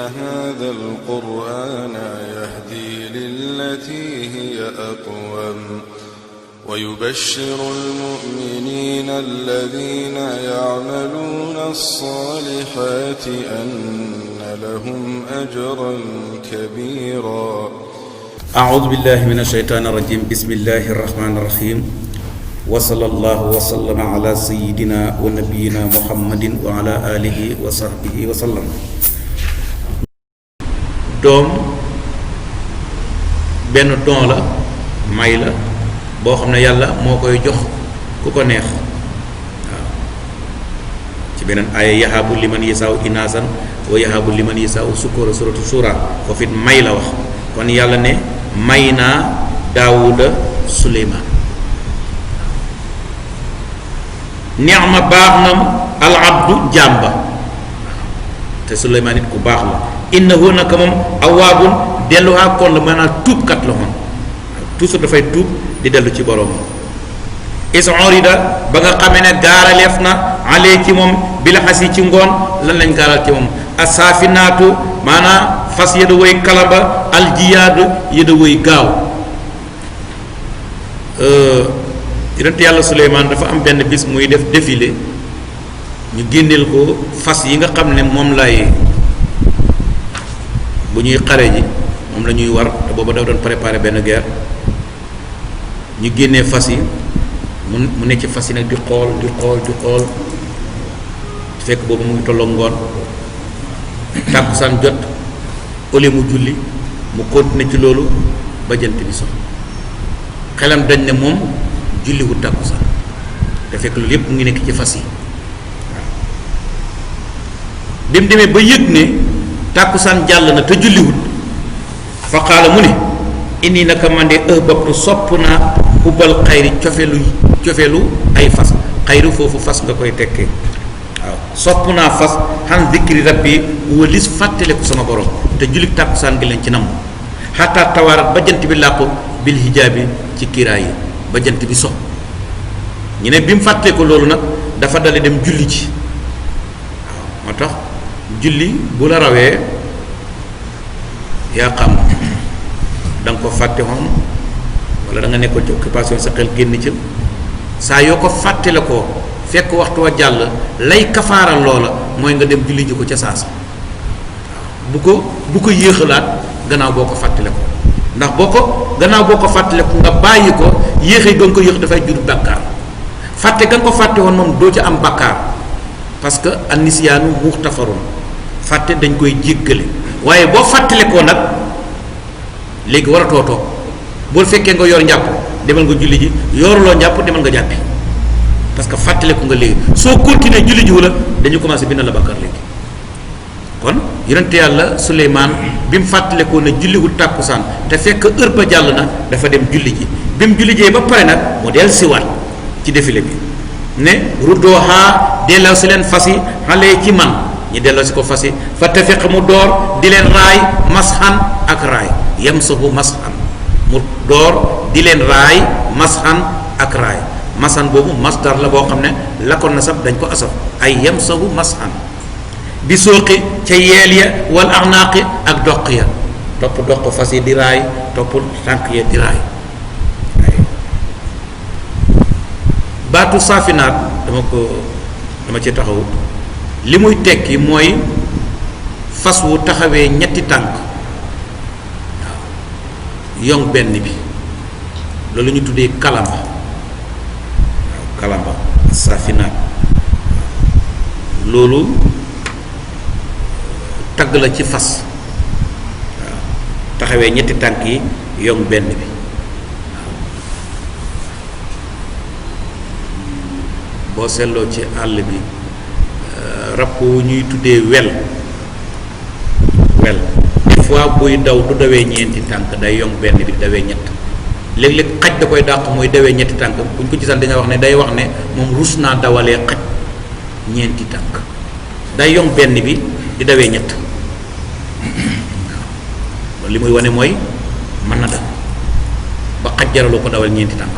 هذا القرآن يهدي للتي هي أقوم ويبشر المؤمنين الذين يعملون الصالحات أن لهم أجرا كبيرا. أعوذ بالله من الشيطان الرجيم. بسم الله الرحمن الرحيم. وصلى الله وسلم على سيدنا ونبينا محمد وعلى آله وصحبه وسلم. doom benn don la may la boo xam ne yàlla moo koy jox ku ko neex waaw ci beneen aaya yahabu liman yasaaw inaasan wa yahabu liman yasaaw sukura suratu sura foofu it may la wax kon yàlla ne may naa daawuda suleymaan ni'ma baax na al abdu jàmba te suleymaan it ku baax la innahu naka moom awaabun delluwaa kon la maanaam tuubkat la moom toujours dafay tuub di dellu ci boroom isorida ba nga xamee ne gaaraleef na alee ci moom bi la xas yi ci ngoon lan lañ gaaral ci moom asaafinaatu maanaam fas yada woy kalaba aljiyaadu yada woy gaaw yonent yàlla Suleymaan dafa am benn bis muy def défilé ñu génneel ko fas yi nga xam ne moom lay bu ñuy xare ji moom la ñuy war te booba dafa doon préparer benn guerre ñu génnee fas yi mu nekk ci fas yi nag di xool fekk boobu mu ngi tolloo ngoon tàkkusaan jot ole mu julli mu continuer ci loolu ba jant bi so xelam dañ ne moom julliwul tàkkusaan te fekk loolu yépp mu ngi nekk ci fas yi bi mu demee ba yëg ne tàkkusaan jàll na te julliwut fa qaala mu ne indi naka man de ahbabtu sopp naa xubbal xayri cofeelu ay fas xayru foofu fas nga koy tekkee waaw sopp naa fas xan dikri rabbi walis fàttaleku sama borom te jullit tàkkusaan gi leen ci namm xataa tawaarat ba jant bi làqu bil hijaabi ci kiiraay yi ba jant bi so ñu ne bi mu fàttee ko loolu nag dafa dale dem julli ci waaw moo tax julli bu la rawee yaa xam da nga ko fàtte woon wala da nga nekkoon ci occupation sa xel génn ci saa yoo ko fàtte la ko fekk waxtu wa jàll lay kafaaral loola mooy nga dem julli ji ko ca saasa bu ko yéexalaat gannaaw boo ko fàttale ko ndax gannaaw boo ko fàttale ko nga bàyyi ko yéexee ga nga ko yéex dafay jur bàkkaar fàtte ga nga ko fàtte woon moom doo ca am bàkkaar parce que annisyaanu muxtafarun fàtte dañ koy jéggale waaye boo fàttale ko nag léegi waratoo toog boo fekkee nga yor njàpp demal nga julli ji yoruloo njàpp demal nga jàppi parce que fàttale ko nga léegi soo continuer julli ji wala dañu commencé bind la bàkkaar léegi kon yonente yàlla Suleymaan bi mu fàttale ko ne julliwul tàkkusaan te fekk heure ba jàll na dafa dem julli ji bi mu julli jee ba pare nag mu del siwaat ci défilé bi ne ruddoohaa delloo si leen fas yi xale ci man ñi delloo si ko fas yi fa te fekk mu door di leen raay masxan ak raay yamsahu masxan mu door di leen raay masxan ak raay masxan boobu masdar la boo xam ne la ko nasab dañ ko asaf ay yamsahu masxan bi sooqi ca yeel ya wal arnaaqi ak doq ya topp doq fas yi di raay topp tànk ya di raay baatu saafinaat dama ci taxaw li muy tekki mooy fas wu taxawee ñetti tànk waaw yong benn bi loolu ñu tuddee kalamba waaw kalamba saafinaat loolu tagg la ci fas waaw taxawee ñetti tànk yi yong benn bi boo seetloo ci àll bi rab wu ñuy tuddee wel des fois buy daw du dawee ñeenti tànk day yong benn bi dawee ñett léeg-léeg xaj da koy dàq mooy dawee ñetti tànk buñ ko gisal dañuy wax ne day wax ne moom rus naa dawalee xaj ñeenti tànk day yong benn bi di dawee ñett waaw li muy wane mooy mën na daw ba xaj jaraloo ko dawal ñeenti tànk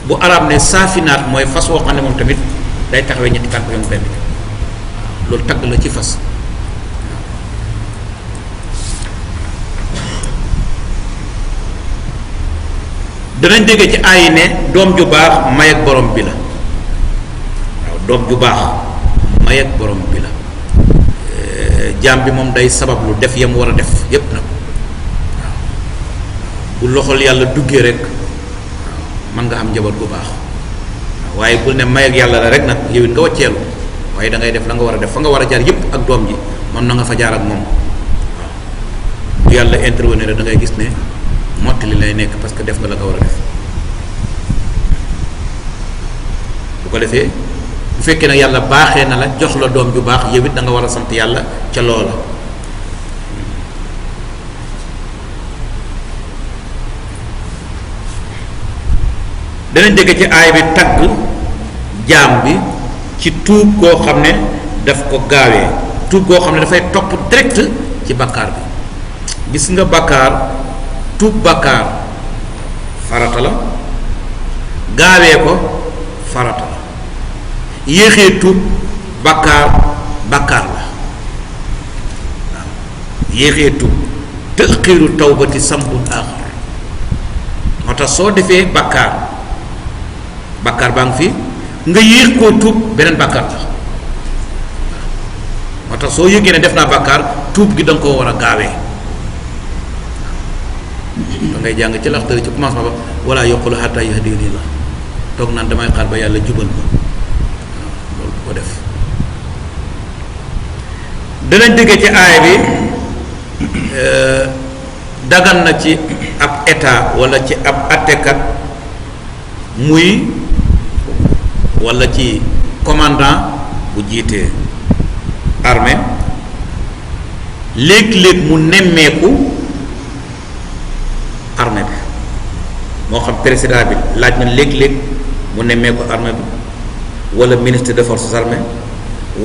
bu arab ne saafinaat mooy fas woo xam ne moom tamit day taxawee ñetti tànk yom benn bi loolu tagg la ci fas déggee ci aay ne doom ju baax may ak borom bi la waaw doom ju baax may ak borom bi la jaam bi moom day sabablu def yam war a def yépp nag waaw bu loxol yàlla duggee rek mën nga am njaboot gu baax waaye bul ne may ak yàlla la rek nag yow it nga wàcceelu waaye da ngay def la nga war a def fa nga war a jaar yépp ak doom ji moom na nga fa jaar ak moom waaw bu yàlla intervenir da ngay gis ne mottali lay nekk parce que def nga la nga war a def bu ko defee bu fekkee nag yàlla baaxee na la jox la doom ju baax yow it da nga war a sant yàlla ca loola danañ dégg ci aay bi tagg jaam bi ci tuub koo xam ne daf ko gaawee tuub koo xam ne dafay topp direct ci bàkkaar bi gis nga bàkkaar tuub bàkkaar farata la gaawee ko farata la yéexee tuub bàkkaar la waaw yéexee tuub taxiiru tawbati sambun aaxar moo tax soo defee bàkkaar baa ngi fi nga yéex koo tuub beneen bàkkaar la moo tax soo yëgee ne def naa bàkkaar tuub gi da nga koo war a gaawee da ngay jàng ci laxtari ci commencement ba wala yoqulu hatta yahdini la toog naan damay xaar ba yàlla jubal ma loolu bu ko def danañ déggee ci aaya bi dagan na ci ab état wala ci ab attekat muy wala ci commandant bu jiitee armée léeg-léeg mu nemmeeku armée bi moo xam président bi laaj na léeg-léeg mu nemmeeku armée bi wala ministre des forces armées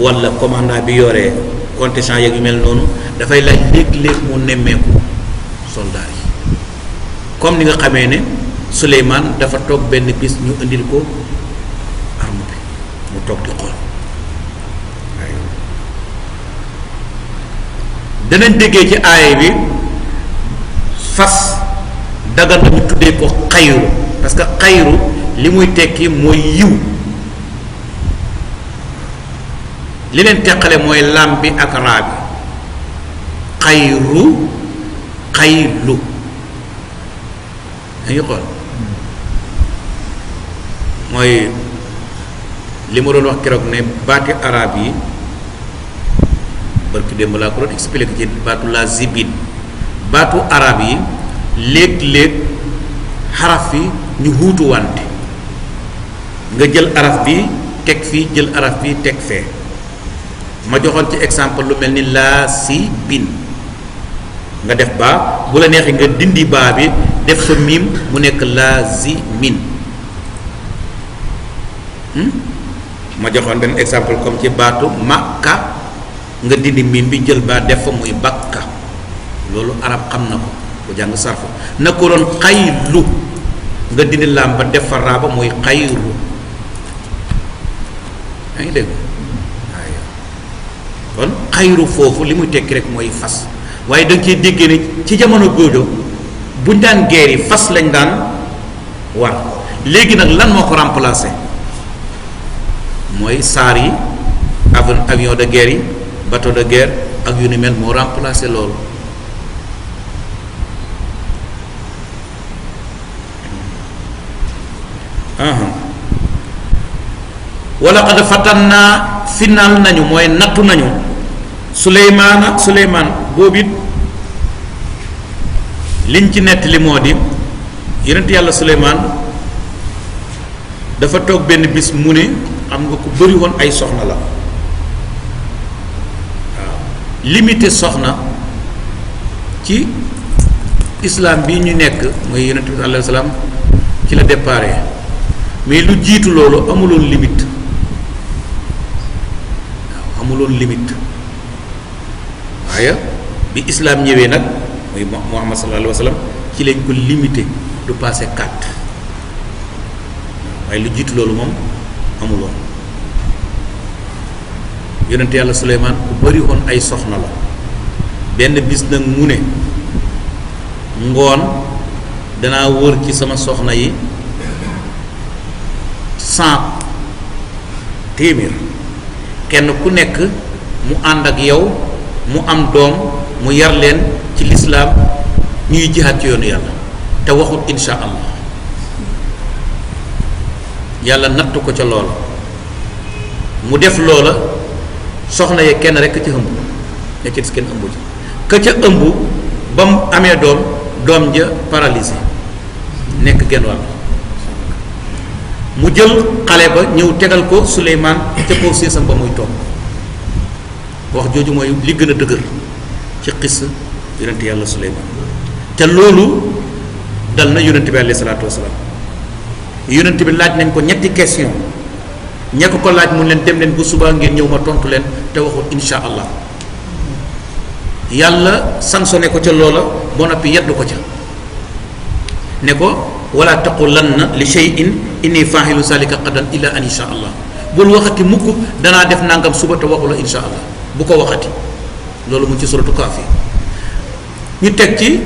wala commandant bi yore contingent yeeg yu mel noonu dafay laaj léeg-léeg mu nemmeeku soldats yi comme ni nga xamee ne Souleymane dafa toog benn bis ñu indil ko arme bi mu toog di xool danañ déggee ci aaya bi fas dagan na ñu tuddee ko xayru parce que xayru li muy tekki mooy yiw li leen teqale mooy lam bi ak raa bi xayru xaylu da ngi xool mooy li ma doon wax keroog ne baati arab yi barki démb laa ko doon expliqué ci baatu la zibin baatu arab yi léeg-léeg xaraf yi ñu huutu wante nga jël araf bi teg fii jël araf bi teg fee ma joxoon ci exemple lu mel ni laa si bin nga def baa bu la neexee nga dindi baa bi def fa miim mu nekk laa zi min ma joxoon benn exemple comme ci baatu makka nga dindi miim bi jël baa def fa muy bakka loolu arab xam na ko bu jàng sarfu na ko doon xaylu nga dindi laam ba def fa raaba muy xayru yaa ngi dégg waaye kon xayru foofu li muy tekki rek mooy fas waaye da nga ciy déggee ne ci jamono góodo buñ daan guerre yi fas lañ daan war léegi nag lan moo ko remplacer mooy saar yi avion de guerre yi bateau de guerre ak yu ni mel moo remplacer loolu wala qad fatanna final nañu mooy nattu nañu suleymaan boobu it liñ ci nettali moo di yonent yàlla suleymaan dafa toog benn bis mu ne xam nga ku bëri woon ay soxna la waaw limité soxna ci islam bi ñu nekk mooy yonent bi alayhi salaam ci la déparé mais lu jiitu loolu amuloon limite waaw amuloon limite waaye bi islam ñëwee nag muy Muhammad sallallahu alayhi wa sallam ci lañ ko limité du passé 4 waaye lu jiitu loolu moom amuloon yonente yàlla Suleymaan ku bari woon ay soxna la benn bis nag mu ne ngoon danaa wër ci sama soxna yi 100 téeméer kenn ku nekk mu ànd ak yow mu am doom mu yar leen ci lislaam ñuy jihaad ci yoonu yàlla te waxul insha allah yàlla nattu ko ca loola mu def loola soxna ye kenn rek ca ëmb ña ci des kenn ëmbu ci ka ca ëmb ba mu amee doom ja paralysé nekk genn wàll mu jël xale ba ñëw tegal ko Suleymaan ca kaw séesam ba muy toog wax jooju mooy li gën a dëgër ci xis yonent yàlla Suleymaan te loolu dal na yonent bi alayhi salaatu wasalaam yonent bi laaj nañ ko ñetti question ña ko laaj mun leen dem leen bu subaa ngeen ñëw ma tontu leen te waxul insha allah yàlla sanctionné ko ca loola ba noppi yeddu ko ca ne ko wala taqulanna li shay'in inni faaxilu zalika qadan illa an insha allah bul waxati mukk danaa def nangam suba te waxula insha allah bu ko waxati loolu mu ci suratu Kaaf ñu teg ci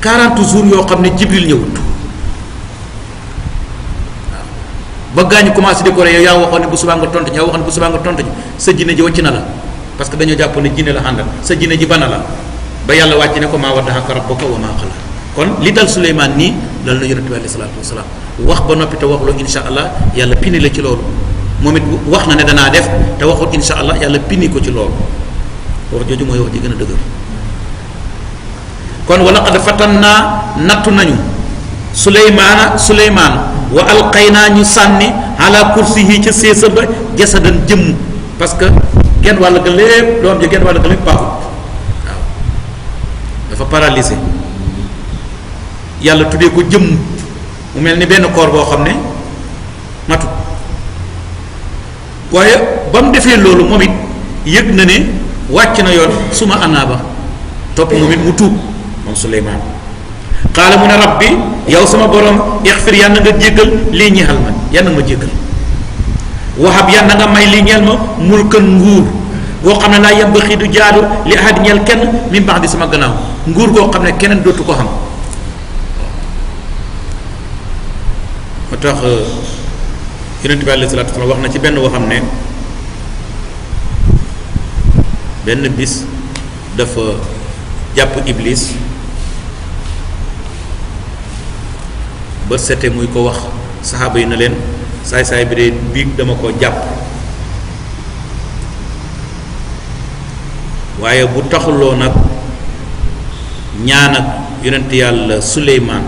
40 jours yoo xam ne Jibril ñëwut ba gaañu commencé di ko rey yow yaa waxoon ne bu subaa nga tontu ñu yaa waxoon ne bu subaa nga tontu ñu sa jinne ji wàcc na la parce que dañoo jàpp ne jinne la àndal sa jinne ji bana la ba yàlla wàcc ne ko maa wadda'aka rabbuka wa maa qala kon li dal Suleymaan nii dal na yonent bi alayhi salaatu wasalaam wax ba noppi te waxuloo insha allah yàlla pini la ci loolu moom it wax na ne danaa def te waxul insha allah yàlla pini ko ci loolu wax jooju mooy wax ji gën a dëgër kon wa laqad fatannaa nattu nañu Suleymaan wa alqaynaa ñu sànni ala kursihi ca séesa ba jasadan jëmm parce que genn wàll ga lépp doom ji genn wàll ga lépp baaxut waaw dafa paralysé yàlla tuddee ko jëmm mu mel ni benn koor boo xam ne matut waaye ba mu defee loolu moom it yëg na ne wàcc na yoon suma anaaba topp moom it mu tuub moom Suleymaan xaala mu ne rabbi yow sama borom ixfir yàlla nga jéggal lii ñeexal ma yàlla nga ma jéggal waxab yàlla nga may lii ñeel ma mulkan nguur goo xam ne laa yambaxi du jaadu li ahad ñeel kenn min baax di sama gannaaw nguur goo xam ne keneen dootu ko xam moo tax yonent bi alayhi salaatu wasalaam wax na ci benn waxam ne benn bis dafa jàpp iblis ba sete muy ko wax saxaaba yi na leen saay-saay bi de biig dama ko jàpp waaye bu taxuloo nag ñaan ak yonent yàlla Suleymaan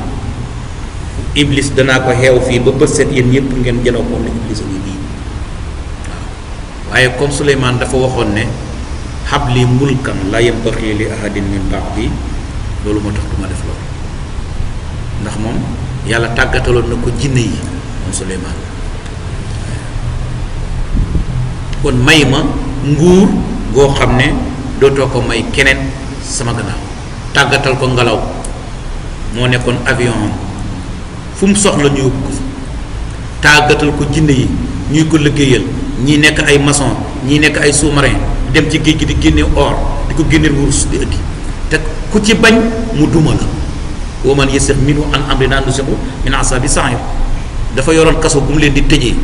iblis danaa ko xeew fii ba bët set yéen ñëpp ngeen jënoo ko ne iblis a ngi nii waaw waaye comme Suleymaan dafa waxoon ne habli mulkan la yambaxi li ahadin min ba'di loolu moo tax du ma def loolu ndax moom yàlla tàggataloon na ko jinne yi moom Suleymaan kon may ma nguur goo xam ne dootoo ko may keneen sama gannaaw tàggatal ko ngelaw moo nekkoon avion am fu mu soxla ñu yóbbu ko fa tàggatal ko jinne yi ñuy ko liggéeyal ñii nekk ay maçon ñii nekk ay sous-marin dem ci géej gi di génne or di ko génneel wurus di ëddi te ku ci bañ mu duma la wa man yasix minhu an amrinaa nuziqhu min asabi sa'ir dafa yoroon kaso bu mu leen di tëjee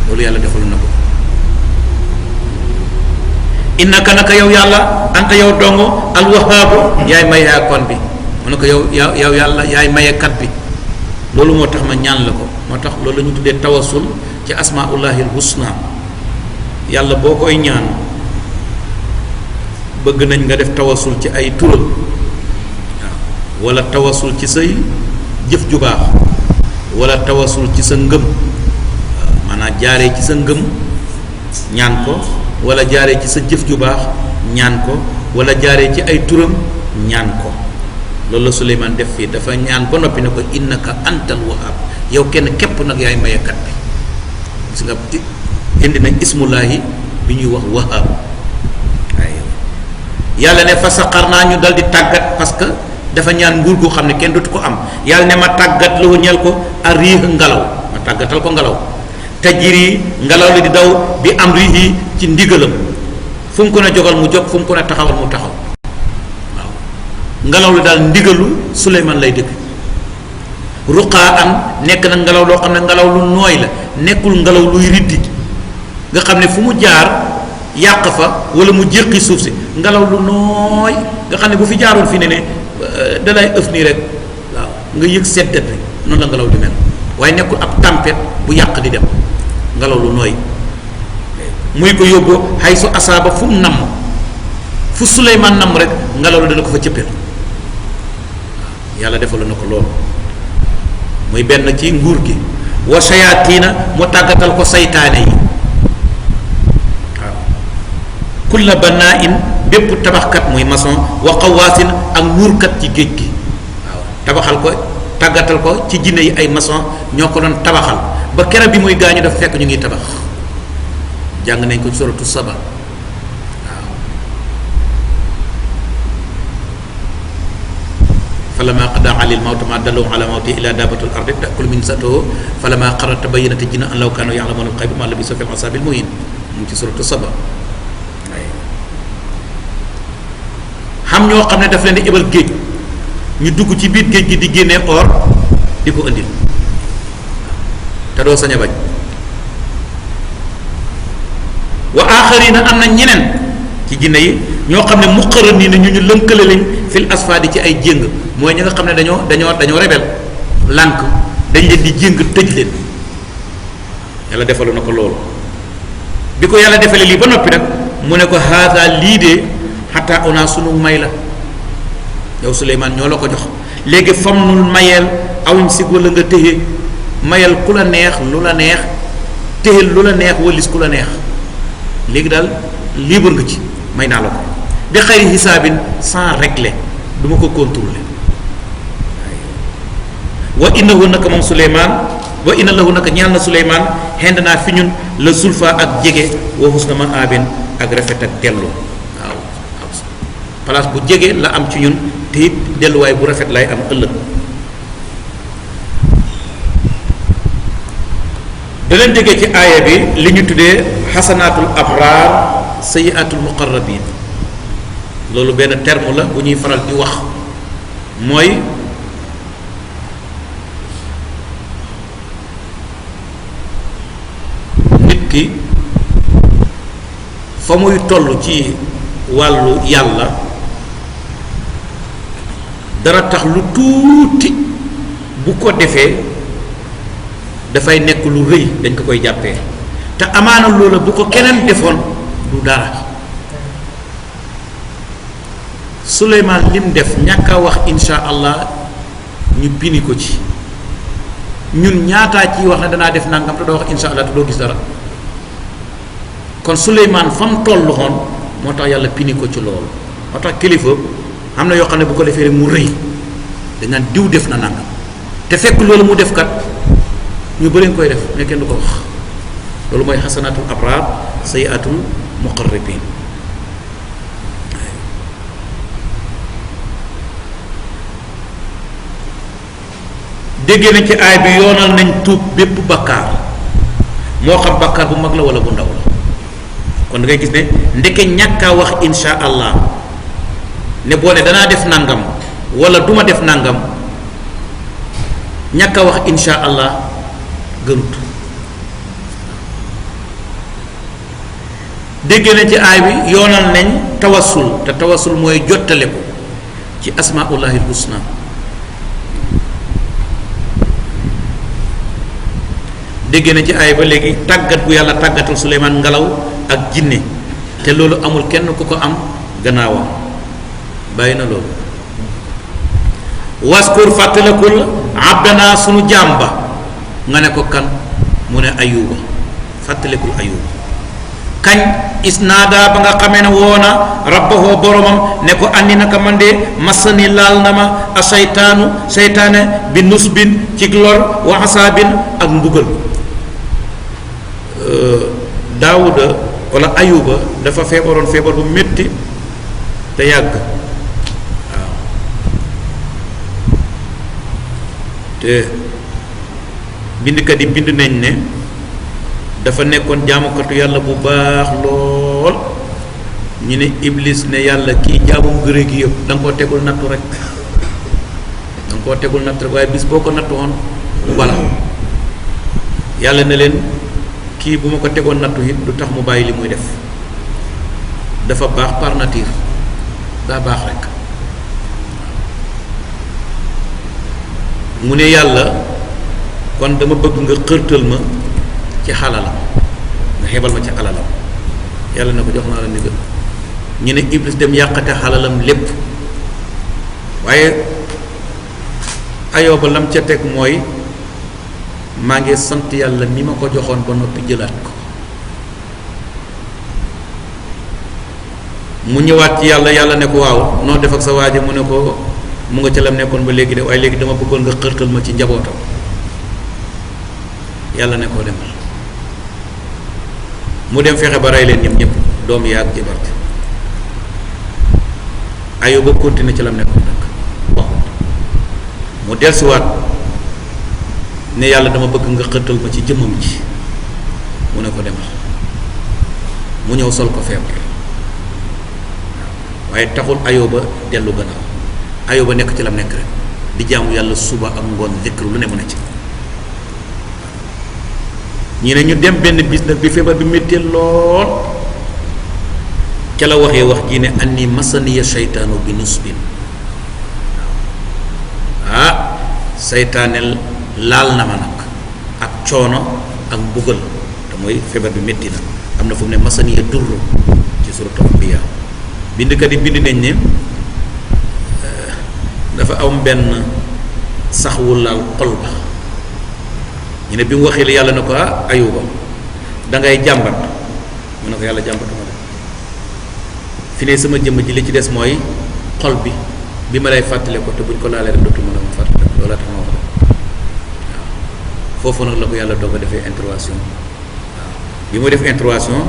loolu yàlla defal na ko innaka naka yow yàlla anta yow dongo alwahaabu yaay maye kon bi mu ne ko yow yàlla yaay mayekat bi loolu moo tax ma ñaan la ko moo tax loolu la ñu tuddee tawasul ci asmaullahi alhusna yàlla boo koy ñaan bëgg nañ nga def tawasul ci ay turam wala tawasul ci say jëf ju baax wala tawasul ci sa ngëm maanaam jaaree ci sa ngëm ñaan ko wala jaaree ci sa jëf ju baax ñaan ko wala jaaree ci ay turam ñaan ko loolu la Suleymaan def fii dafa ñaan ba noppi ne ko innaka antal wahhab yow kenn képp nag yaay mayekat bi gis nga indi nañ ismullahi bi ñuy wax wahhab waaye yàlla ne fa saqar naa ñu dal di tàggat parce que dafa ñaan nguur goo xam ne kenn dootu ko am yàlla ne ma tàggat la ñeel ko a riix ngelaw ma tàggatal ko ngelaw tajiri ngelaw li di daw bi amrihi ci ndigalam fu mu ko ne jógal mu jóg fu mu ko ne taxawal mu taxaw waaw ngelaw li daal ndigalu Suleymaan lay dëgg ruqaan nekk na ngelaw loo xam ne ngelaw lu nooy la nekkul ngelaw luy riddi nga xam ne fu mu jaar yàq fa wala mu jéqi suuf si ngelaw lu nooy nga xam ne bu fi jaaroon fi ne dalay ëf nii rek waaw nga yëg seddat rek noonu la ngelaw di mel waaye nekkul ab tempête bu yàq di dem ngelaw lu nooy muy ko yóbbu xay su asaaba fu mu namm fu Suleymaan namm rek ngelaw lu dana ko fa cëppeel yàlla defal na ko loolu muy benn ci nguur gi wa shayaatiina mu tàggatal ko saytaane yi waaw kulla banaa in bépp tabaxkat muy maçon wa qawaasin ak muurkat ci géej gi waaw tabaxal ko tàggatal ko ci jinne yi ay maçon ñoo ko doon tabaxal ba kera bi muy gaañu dafa fekk ñu ngi tabax jàng nañ ko suratu Saba waaw falammaa qadaa alayhi al-mawta maa dallahum alaa mawtihi illaa daabbatul ardi ta'kulu min sa'atihi falammaa qarrat tabayyanat al-jinnu an law kaanuu ya'lamuuna al-ghayba maa labisuu fil 'azaabil muhiin mu ngi ci suratu Saba xam ñoo xam ne daf leen di ebal géej ñu dugg ci biir géej gi di génnee or di ko indil te doo sañ a bañ wa aaxarina am na ñeneen ci jinne yi ñoo xam ne muqarraniina ñu lënkale lañ fil asfaadi ci ay jéng mooy ñi nga xam ne dañoo rebel lànk dañ leen di jéng tëj leen yàlla defalu na ko loolu bi ko yàlla defalee lii ba noppi nag mu ne ko haada lii de xataa ona sunu may la yow Suleymaan ñoo la ko jox léegi fam nul mayeel awuñ si wala nga téye mayel ku la neex lu la neex téyel lu la neex walis ku la neex léegi daal libre nga ci may naa la ko bi xëyri xisaabin sans régler du ma ko contrôler wa innahu naka moom Suleymaan wa inna lahu naka ñaan na Suleymaan xend naa fi ñun la sulfa ak jege wa husna ma abin ak rafet ak dellu waaw place bu jege la am ci ñun te it delluwaay bu rafet lay am ëllëg da leen déggee ci aaya bi li ñu tuddee xasanaatul abraar sayiatul muqarrabin loolu benn terme la bu ñuy faral di wax mooy nit ki fa muy toll ci wàllu yàlla dara tax lu tuuti bu ko defee dafay nekk lu rëy dañ ko koy jàppee te amaana loola bu ko keneen defoon du dara Suleymaan lim def ñàkk a wax insha allah ñu bini ko ci ñun ñaataa ci wax ne danaa def nangam te doo wax insha allah te doo gis dara kon Suleymaan fa mu toll xoon moo tax yàlla pini ko ci loolu moo tax kilifa am na yoo xam ne bu ko defee rek mu rëy dañ naan diw def na nangam te fekk loolu mu def kat ñu bëri nga koy def mais kenn du ko wax loolu mooy xasanatul abraar sayiatul muqarrabin déggee nañ ci aay bi yoonal nañ tuub bépp bakkaar moo xam bakkaar bu mag la wala bu ndaw la kon da ngay gis ne ndeke ñàkkaa wax insha allah ne boo ne danaa def nangam wala duma def nangam ñàkkaa wax insha allah gënut déggee nañ ci aay bi yoonal nañ tawassul te tawassul mooy jottale ko ci asmaullahil husna déggee na ci aay ba léegi tàggat bu yàlla tàggatal Suleymaan ngelaw ak jinne te loolu amul kenn ku ko am gannaawam bàyyi na loolu waskur fàttalakul abdana sunu jaam ba nga ne ko kan mu ne ayuba fàttalikul ayuba kañ isnaada ba nga xamee ne woona rabbahu boromam ne ko andi naka man de masani laal na ma a seytaane bi nusbin ci lor wa asaabin ak mbugal daawuda wala ayuba dafa feebaroon feebar bu métti te yàgg waaw te bindkat yi bind nañ ne dafa nekkoon jaamukatu yàlla bu baax lool ñu ne iblis ne yàlla kii jaamum gëré gi yëpp da nga ko tegul nattu rek da nga koo tegul natt rek waaye bis boo ko natt woon mu bala yàlla ne leen kii bu ma ko tegoon nattu it du tax mu bàyyi li muy def dafa baax par nature daa baax rek mu ne yàlla kon dama bëgg nga xërtal ma ci xalalam nga xebal ma ci alalam yàlla ne ko jox naa la ndigal ñu ne Iblis dem yàqate xalalam lépp waaye Ayooba lam ca teg mooy maa ngi sant yàlla mi ma ko joxoon ba noppi jëlaat ko mu ñëwaat ci yàlla ne ko waaw noo def ak sa waaja mu ne ko mu nga ca lam nekkoon ba léegi de waaye léegi dama bëggoon nga xërtal ma ci njabootam yàlla ne koo demal mu dem fexe ba rey leen ñoom ñëpp doom yi ak jabarte Ayuba continué ci lam nekkoon nag waxut mu dellusiwaat ne yàlla dama bëgg nga xërtal ma ci jëmmam ji mu ne ko demal mu ñëw sol ko feebar waaye taxul Ayuba dellu gannaaw Ayuba nekk ci lam nekk rek di jaamu yàlla suba ak ngoon zikr lu ne mën a ci ñi ne ñu dem benn bis nag bi feebar bi méttee lool ca la waxee wax ji ne anni masaniya shaytaanu bi nusbin seytaane laal na ma nag ak coono ak mbugal te mooy feebar bi métti na am na fu mu ne masaniya durru ci suratu Anbiya bindkat yi bind nañ ne dafa am benn sax wu laal xol ba ñu ne bi mu waxee la yàlla na ko Ayuba da ngay jàmbat mu ne ko yàlla jàmbatuma de fi ne sama jëmm ji li ci des mooy xol bi ma lay fàttale ko te buñ ko laalee rek dootuma la ma fàttale ko loolu tax ma wax la waaw foofu nag la ko yàlla doog a defee intervention waaw bi mu def intervention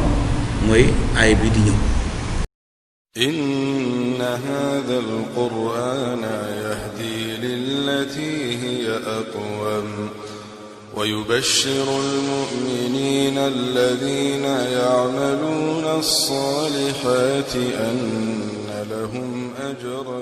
mooy aay bi di ñëw inna hadha al-qur'ana yahdi lillati hiya aqwam ويبشر المؤمنين الذين يعملون الصالحات أن لهم أجرا